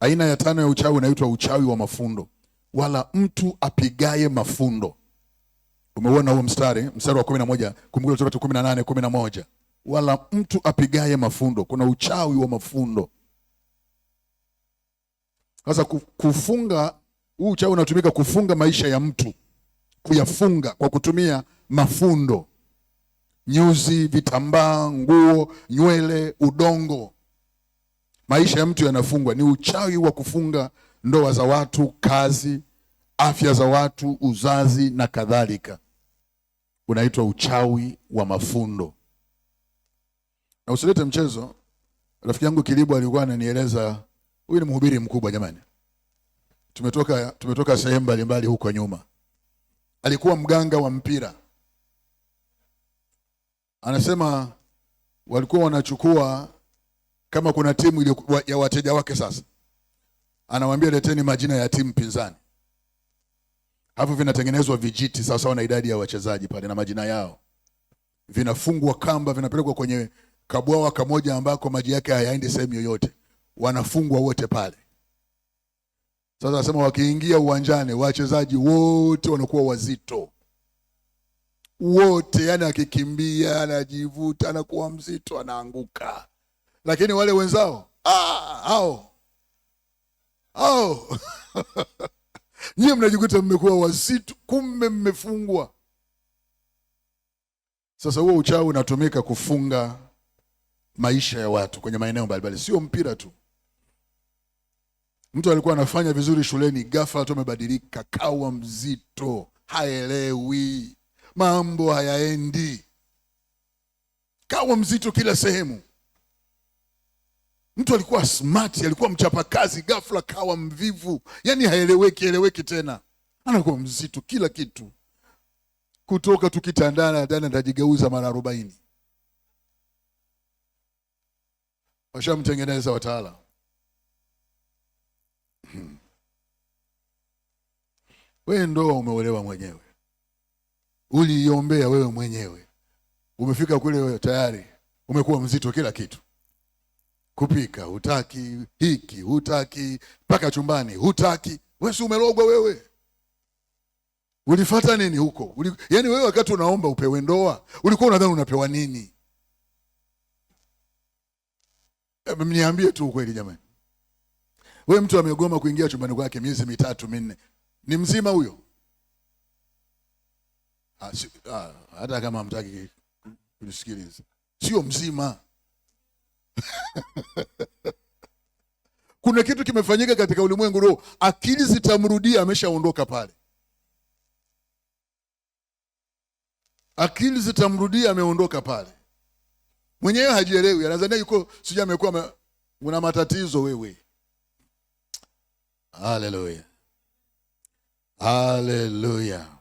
Aina ya tano ya uchawi unaitwa uchawi wa mafundo, wala mtu apigaye mafundo. Umeuona huo mstari, mstari wa 11, Kumbukumbu la Torati 18:11. Wala mtu apigaye mafundo. Kuna uchawi wa mafundo. Sasa kufunga, huu uchawi unatumika kufunga maisha ya mtu, kuyafunga kwa kutumia mafundo, nyuzi, vitambaa, nguo, nywele, udongo. Maisha ya mtu yanafungwa. Ni uchawi wa kufunga ndoa za watu, kazi, afya za watu, uzazi na kadhalika. Unaitwa uchawi wa mafundo. Na usilete mchezo. Rafiki yangu Kilibo alikuwa ananieleza, huyu ni mhubiri mkubwa jamani. Tumetoka sehemu mbalimbali huko nyuma. Alikuwa mganga wa mpira. Anasema walikuwa wanachukua kama kuna timu ya wateja wake sasa. Anawaambia leteni majina ya timu pinzani. Hapo vinatengenezwa vijiti sawa sawa na idadi ya wachezaji pale na majina yao. Vinafungwa kamba, vinapelekwa kwenye kabwawa kamoja ambako maji yake hayaendi sehemu yoyote. Wanafungwa wote pale. Sasa anasema wakiingia uwanjani wachezaji wote wanakuwa wazito. Wote, yani akikimbia, anajivuta, anakuwa mzito, anaanguka. Lakini wale wenzao, hao. Hao. Nyie mnajikuta mmekuwa wazito, kumbe mmefungwa. Sasa huo uchawi unatumika kufunga maisha ya watu kwenye maeneo mbalimbali, sio mpira tu. Mtu alikuwa anafanya vizuri shuleni, ghafla tu amebadilika, kawa mzito, haelewi, mambo hayaendi, kawa mzito kila sehemu. Mtu alikuwa smart, alikuwa mchapakazi, ghafla kawa mvivu, yani haeleweki, eleweki tena, anakuwa mzito kila kitu. Kutoka tu kitandani ndani atajigeuza mara 40. Washamtengeneza wataalamu. Wewe ndoa umeolewa mwenyewe, uliiombea wewe mwenyewe, umefika kule wewe tayari umekuwa mzito kila kitu. Kupika hutaki, hiki hutaki, mpaka chumbani hutaki. Wewe si umerogwa wewe? Ulifuata nini huko? Yani wewe wakati unaomba upewe ndoa, ulikuwa unadhani unapewa nini? Mniambie tu ukweli jamani. Wewe mtu amegoma kuingia chumbani kwake miezi 3 4, ni mzima huyo? Hata kama hamtaki kunisikiliza, sio mzima. Kuna kitu kimefanyika katika ulimwengu roho, akili zitamrudia, ameshaondoka pale. Akili zitamrudia, ameondoka pale. Mwenyewe hajielewi, anadhania yuko sijui amekuwa una matatizo wewe. Hallelujah. Hallelujah.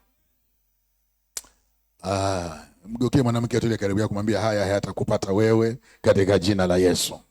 Mgeukie mwanamke atule karibu yako, kumwambia haya hayatakupata wewe katika jina la Yesu.